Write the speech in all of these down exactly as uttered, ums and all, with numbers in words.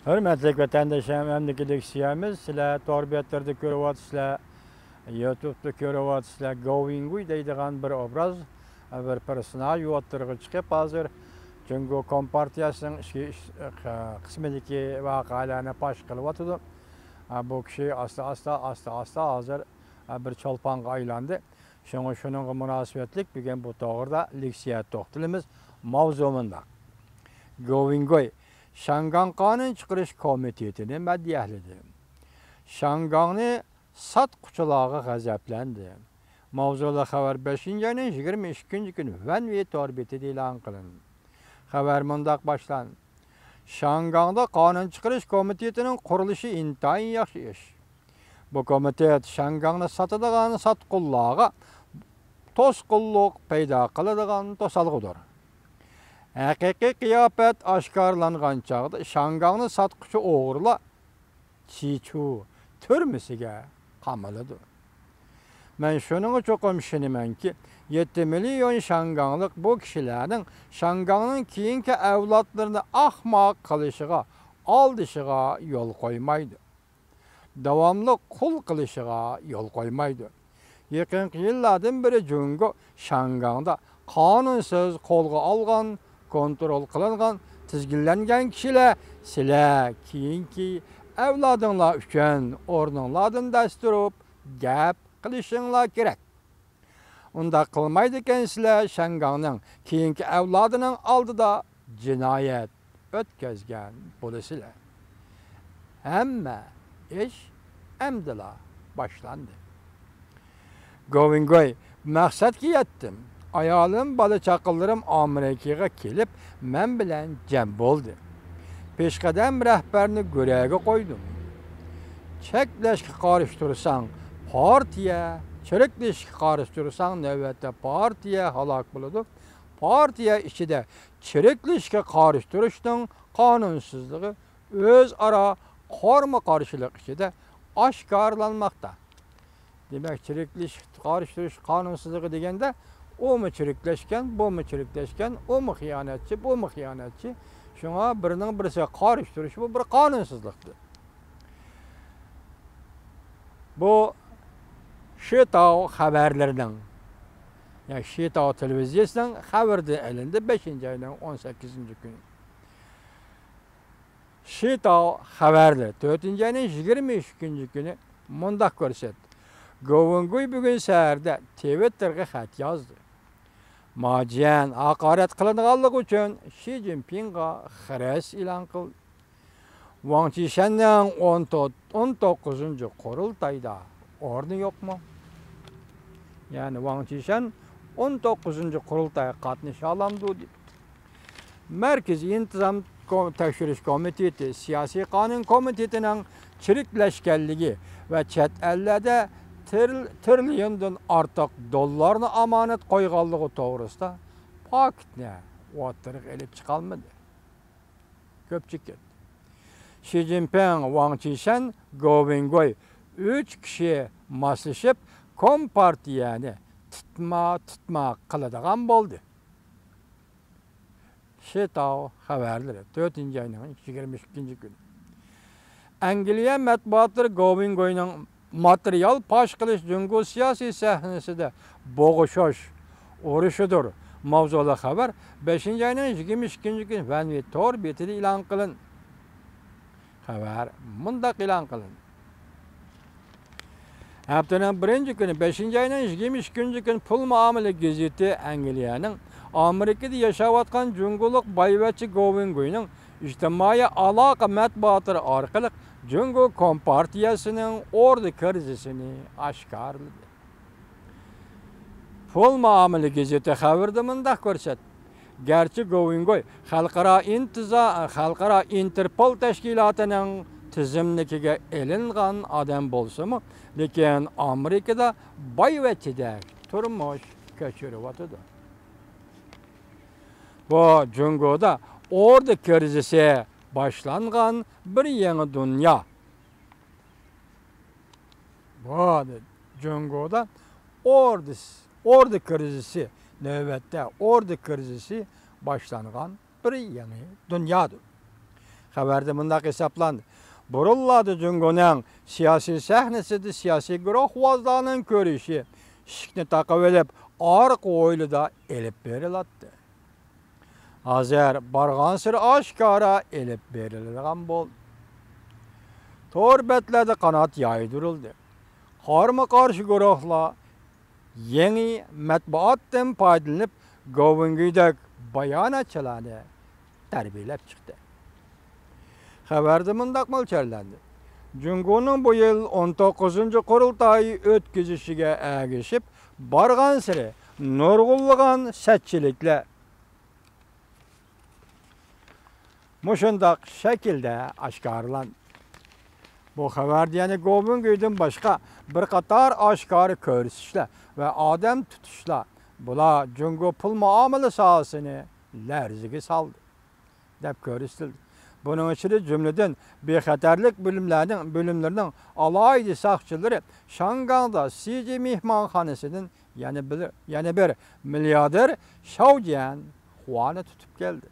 ھۆرمەتلىك ۋەتەنداشلار، ئەمدىكى لېكسىيەمىز سىلەر تور بەتلىرىدە كۆرۈۋاتىسىلەر، يۇتۇبتا كۆرۈۋاتىسىلەر، گوۋىڭگۇي دەيدىغان بىر ئوبراز، بىر پېرسوناژ ئوتتۇرىغا چىقىپ، ھازىر جۇڭگو كومپارتىيەسىنىڭ ئىچكى ئىش-، قىسمىدىكى ۋەقەلەرنى پاش قىلىۋاتىدۇ. بۇ كىشى ئاستا-ئاستا، ئاستا-ئاستا ھازىر بىر چولپانغا ئايلاندى. شۇڭا شۇنىڭغا مۇناسىۋەتلىك بۈگۈن بۇ توغرىدا لېكسىيە توختىلىمىز. ماۋزۇ مۇنداق. گوۋىڭگوي شياڭگاڭ قانۇن چىقىرىش كومىتېتىنى مەدھىيەلىدى. شياڭگاڭنى ساتقۇچىلارغا غەزەپلەندى. ماۋزۇلۇق خەۋەر بەشىنچى ئاينىڭ يىگىرمە ئىككىنچى كۈنى ۋەنۋى تور بېتىدە ئېلان قىلىندى. خەۋەر مۇنداق باشلاندى. شياڭگاڭدا قانۇن چىقىرىش كومىتېتىنىڭ قۇرۇلۇشى ئىنتايىن ياخشى ئىش. بۇ كومىتېت شياڭگاڭنى ساتىدىغان ساتقۇنلارغا توسقۇنلۇق پەيدا قىلىدىغان توسالغۇدۇر. ھەقىقىي قىياپەت ئاشكارىلانغان چاغدا شياڭگاڭنى ساتقۇچى ئوغرىلار چىچۇ تۈرمىسىگە قامىلىدۇ. مەن شۇنىڭغا چوقۇم ئىشىنىمەنكى، يەتتە مىليون شياڭگاڭلىق بۇ كىشىلەرنىڭ شياڭگاڭنىڭ كېيىنكى ئەۋلادلىرىنى ئاخماق قىلىشىغا، ئالدىشىغا يول قويمايدۇ. داۋاملىق قۇل قىلىشىغا يول قويمايدۇ. يېقىنقى يىللاردىن بېرى جۇڭگو شياڭگاڭدا قانۇنسىز قولغا ئالغان، كونترول قىلىنغان، تىزگىنلەنگەن كىشىلەر سىلەر كېيىنكى ئەۋلادىڭلار ئۈچۈن ئورنۇڭلاردىن دەس تۇرۇپ گەپ قىلىشىڭلار كېرەك. ئۇنداق قىلمايدىكەنسىلەر، شياڭگاڭنىڭ كېيىنكى ئەۋلادىنىڭ ئالدىدا جىنايەت ئۆتكۈزگەن بولىسىلەر. ھەممە ئىش ئەمدىلا باشلاندى. گوۋىڭگوي، مەقسەتكە يەتتىم. ئايالىم، بالا-چاقىلىرىم ئامېرىكىغا كېلىپ، مەن بىلەن جەم بولدى. پېشقەدەم رەھبەرنى گۆرۈگە قويدۇم. چەكلەشكە قارشى تۇرساڭ، پارتىيە، چىرىكلىشىشكە قارشى تۇرساڭ، نۆۋەتتە پارتىيە ھالاك بولىدۇ. پارتىيە ئىچىدە چىرىكلىشىشكە قارشى تۇرۇشنىڭ قانۇنسىزلىقى ئۆزئارا قارمۇ-قارشىلىق ئىچىدە ئاشكارىلانماقتا. دېمەك، چىرىكلىشىش، قارشى تۇرۇش قانۇنسىزلىقى دېگەندە، ئۇمۇ چىرىكلەشكەن، بۇمۇ چىرىكلەشكەن، ئۇمۇ خىيانەتچى، بۇمۇ خىيانەتچى. شۇڭا بىرىنىڭ بىرسىگە قارشى تۇرۇشى بۇ بىر قانۇنسىزلىقتۇر. بۇ شىتاۋ خەۋەرلىرىنىڭ، يەنى شىتاۋ تېلېۋىزىيەسىنىڭ خەۋىرىدىن ئېلىندى، بەشىنچى ئاينىڭ ئون سەككىزىنچى كۈنى. شىتاۋ خەۋەرلىرى تۆتىنچى ئاينىڭ يىگىرمە ئۈچىنچى كۈنى مۇنداق كۆرسەتتى. گوۋېنگۇي بۈگۈن سەھەردە تىۋىتتېرغا خەت يازدى. ماجيەن ھاقارەت قىلىنغانلىقى ئۈچۈن شى جىنپىڭغا خىرىس ئېلان قىلدى. ۋاڭ چىشەننىڭ ئون تۆت، ئون توققۇزىنچى قۇرۇلتايدا ئورنى يوقمۇ؟ يەنى ۋاڭ چىشەن ئون توققۇزىنچى قۇرۇلتايغا قاتنىشالامدۇ دېدى. مەركىزىي ئىنتىزام كو-، تەكشۈرۈش كومىتېتى سىياسىي قانۇن كومىتېتىنىڭ چىرىكلەشكەنلىكى ۋە چەت ئەللەردە تىر-، تىرىليوندىن ئارتۇق دوللارنى ئامانەت قويغانلىقى توغرىسىدا پاكىتنى ئوتتۇرىغا ئېلىپ چىقالمىدى. كۆپچىكىت. شى جىنپىڭ، ۋاڭ چىشەن، گوۋېنگۇي ئۈچ كىشى ماسلىشىپ، كومپارتىيەنى تىتما-تىتما قىلىدىغان بولدى. شىتاۋ خەۋەرلىرى، تۆتىنچى ئاينىڭ يىگىرمە ئىككىنچى كۈنى. ئەنگلىيە مەتبۇئاتلىرى گوۋېنگۇينىڭ ماتېرىيال پاش قىلىش جۇڭگو سىياسىي سەھنىسىدە بوغۇشۇش ئۇرۇشىدۇر ماۋزۇلۇق خەۋەر بەشىنچى ئاينىڭ يىگىرمە ئىككىنچى كۈنى ۋەنۋى تور بېتىدە ئېلان قىلىندى. خەۋەر مۇنداق ئېلان قىلىندى. ھەپتىنىڭ بىرىنچى كۈنى، بەشىنچى ئاينىڭ يىگىرمە ئىككىنچى كۈنى پۇل مۇئامىلە گېزىتى ئەنگلىيەنىڭ ئامېرىكىدا ياشاۋاتقان جۇڭگولۇق بايۋەچچە گوۋېنگۇينىڭ ئىجتىمائىي ئالاقە مەتبۇئاتلىرى ئارقىلىق جۇڭگو كومپارتىيەسىنىڭ ئوردا كىرىزىسىنى ئاشكارىلىدى. پۇل مۇئامىلە گېزىتى خەۋىرىدە مۇنداق كۆرسەتتى. گەرچە گوۋېنگۇي خەلقئارا ئىنتىزا-، خەلقئارا ئىنتېرپول تەشكىلاتىنىڭ تىزىملىكىگە ئېلىنغان ئادەم بولسىمۇ، لېكىن ئامېرىكىدا بايۋەچچىدەك تۇرمۇش كەچۈرۈۋاتىدۇ. بۇ جۇڭگودا ئوردا كىرىزىسى باشلانغان بىر يېڭى دۇنيا. بۇ جۇڭگودا ئوردا، ئوردا كىرىزىسى، نۆۋەتتە ئوردا كىرىزىسى باشلانغان بىر يېڭى دۇنيادۇر. خەۋەردە مۇنداق ھېسابلاندى: بۇرۇنلاردا جۇڭگونىڭ سىياسىي سەھنىسىدە سىياسىي گۇرۇھۋازلارنىڭ كۆرۈشى ئىشىكنى تاقىۋېلىپ، ئارقا ھويلىدا ئېلىپ بېرىلاتتى. ھازىر بارغانسېرى ئاشكارا ئېلىپ بېرىلىدىغان بولدى. تور بەتلەردە قانات يايدۇرۇلدى. قارمۇ قارشى گۇرۇھلار يېڭى مەتبۇئاتتىن پايدىلىنىپ، گوۋۇڭگۈيدەك باياناتچىلارنى تەربىيەلەپ چىقتى. خەۋەردە مۇنداق مۆلچەرلەندى: جۇڭگونىڭ بۇ يىل ئون توققۇزىنچى قۇرۇلتاي ئۆتكۈزۈشىگە ئەگىشىپ، بارغانسېرى نۇرغۇنلىغان سەتچىلىكلەر مۇشۇنداق شەكىلدە ئاشكارىلاندى. بۇ خەۋەردە يەنە گوۋۇڭگۈيدىن باشقا بىر قاتار ئاشكارا كۆرسىتىشلەر ۋە ئادەم تۇتۇشلار، بۇلار جۇڭگو پۇل مۇئامىلە ساھەسىنى لەرزىگە سالدى، دەپ كۆرسىتىلدى. بۇنىڭ ئىچىدە، جۈملىدىن، بىخەتەرلىك بۆلۈملەرنىڭ، بۆلۈملىرىنىڭ ئالاھىدە ساقچىلىرى شياڭگاڭدا سىجى مېھمانخانىسىدىن يەنە بىر، يەنە بىر مىلياردېر شاۋ جيەنخۇانى تۇتۇپ كەلدى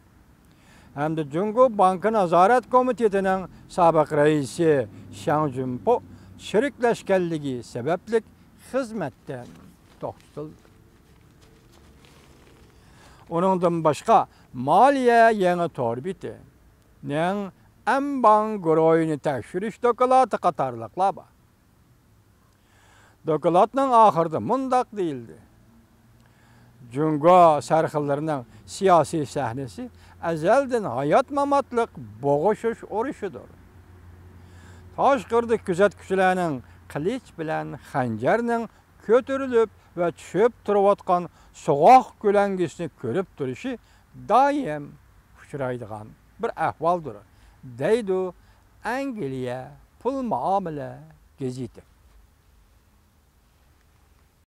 ھەمدە جۇڭگو بانكا نازارەت كومىتېتىنىڭ سابىق رەئىسى شياڭ جۈنپو شېرىكلەشكەنلىكى سەۋەبلىك خىزمەتتىن توختىتىلدى. ئۇنىڭدىن باشقا، مالىيە يېڭى تور بېتى، نىڭ ئەنباڭ گۇرۇھىنى تەكشۈرۈش دوكلاتى قاتارلىقلار بار. دوكلاتنىڭ ئاخىرىدا مۇنداق دېيىلدى: جۇڭگو سەرخىللىرىنىڭ سىياسىي سەھنىسى ئەزەلدىن ھايات-ماماتلىق بوغۇشۇش ئۇرۇشىدۇر. تاشقىرىدا كۆزەتكۈچىلەرنىڭ قىلىچ بىلەن خەنجەرنىڭ كۆتۈرۈلۈپ ۋە چۈشۈپ تۇرۇۋاتقان سوغۇق كۆلەڭگىسىنى كۆرۈپ تۇرۇشى دائىم ئۇچرايدىغان بىر ئەھۋالدۇر، دەيدۇ ئەنگلىيە پۇل مۇئامىلە گېزىتى.